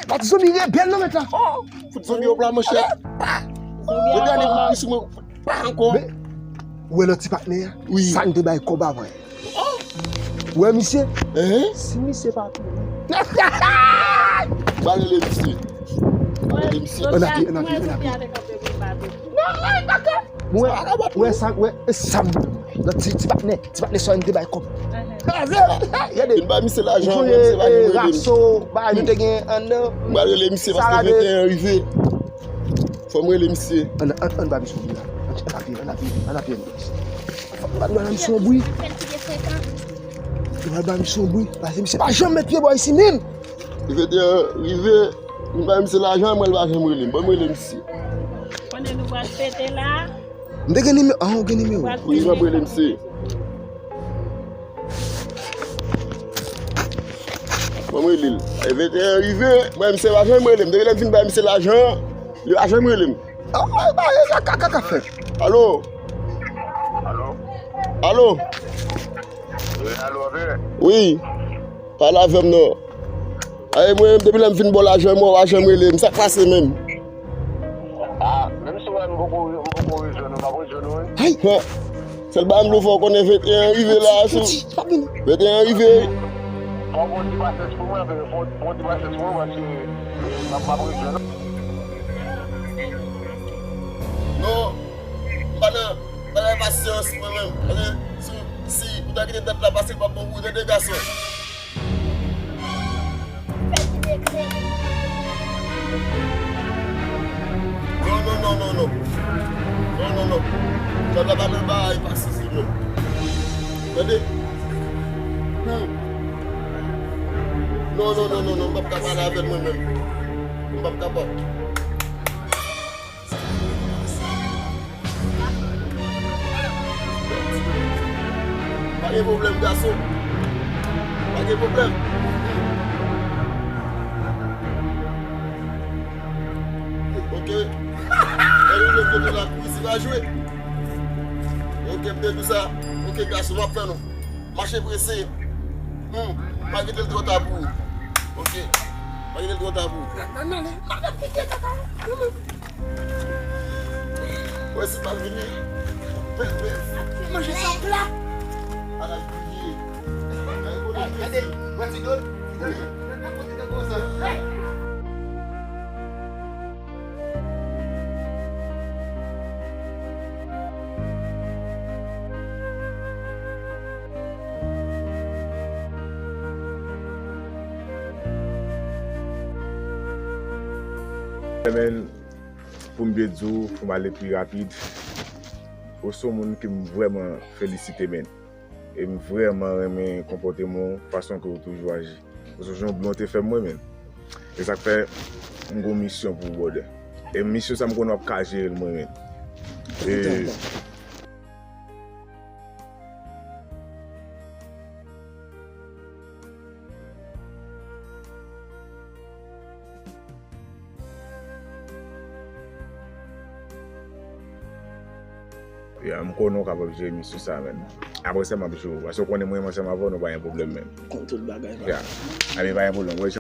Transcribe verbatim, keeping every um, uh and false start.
Bat zonbi rebèl nan mèt la. Oh, fout zonbi yo pla, monchè. Zonbi a pla. Yo gade pou plis mwen. Pa ankò. Men, ou wè lòt ti patnè a? Wi. Sa n te bay kòb avan. Ou wè misye? Hein? Si misye pa tounen. M a rele misye. M a rele misye. Ann apiye, ann apiye, ann apiye. Mwen, wè sa, wè, e sa m nan ti, ti patnè, ti patnè sa n te bay kòb. Kraze, gade. Vin ba misye lajan, ou konnen, misye pa janm rele m. Raso, bagay nou te gen anndan. M pral rele misye paske venteyen an rive. Fò m rele misye. Ann, ann, ann ba misye yon bri la. Ann, ann apiye, ann apiye, ann apiye. Fò m ba misye yon bri. M pral ba misye yon bri. Paske misye pa janm met pye bò isi menm. Venteyen an rive, m ba misye lajan, mwen l pa janm rele m. Ban m rele misye. Konnen nou pral fete la. M te gen nimewo, ah, ou gen nimewo. Wi, m ap rele misye. Ban m rele l. E venteyen an rive, mwen misye pa janm rele m. Depi lè m fin bay misye lajan, li pa janm rele m. Ah, ah, ah, ka, ka, ka, ka fè. Alo? Alo? Alo? Wi, alo, anpil. Wi. Pale avè m non. Ay, mwen menm, depi lè m fin ba w lajan, mwen, w pa janm rele m. Sa k pase menm? Ah, menm si w wè m poko, m poko rejwenn ou, m ap rejwenn ou, wi. Ay! Sèl bagay m vle fè w konnen, venteyen an rive la, sou. Venteyen an rive. Fò w fè yon ti pasyans pou mwen, fò w fè yon ti pasyans pou mwen, paske m ap, m ap rejwenn ou. Non, m pa nan, m pa nan pasyans, mwen menm. Paske si, si ou ta kite dat la pase, l p ap bon pou ou, tande, gason. Non, non, non, non, non. Non, non, non. Sa la pa nan bagay pa sezi, non. Tande? Hmm. Non, non, non, non, non. M p ap ka pale avè l mwen menm. M p ap kapab. Pa gen pwoblèm, gason. Pa gen pwoblèm. Ok. Lè nou leve nou la kou isi pa jwe. Ok, m te di sa. Ok, gason, m ap tann ou. Mache prese. Hmm. Pa kite l twò ta pou ou. Ok. Pa kite l twò ta pou ou. Wè si pa vini. Manje sa pla. Ala griye. Gade, gade, wè ti dot. Ti dot. Gade kote dot konsa. Men, pou m byen di w, pou m ale pi rapid, ou se yon moun ke m vrèman felisite, men. E m vrèman renmen konpòteman w, fason ke w toujou aji. Paske se yon byen w te fè m, mwen menm. E sa k fè m gon misyon pou ou, brother. E misyon sa m konnen w ap ka jere l, mwen menm. E Ya, m konnen w kapab jere misyon sa, menn. Apre sa, m ap jere w. Paske w konnen mwen menm ansanm avè w, nou pa gen pwoblèm menm. Kont tout bagay, ya. Anben, pa gen pwoblèm. Wè,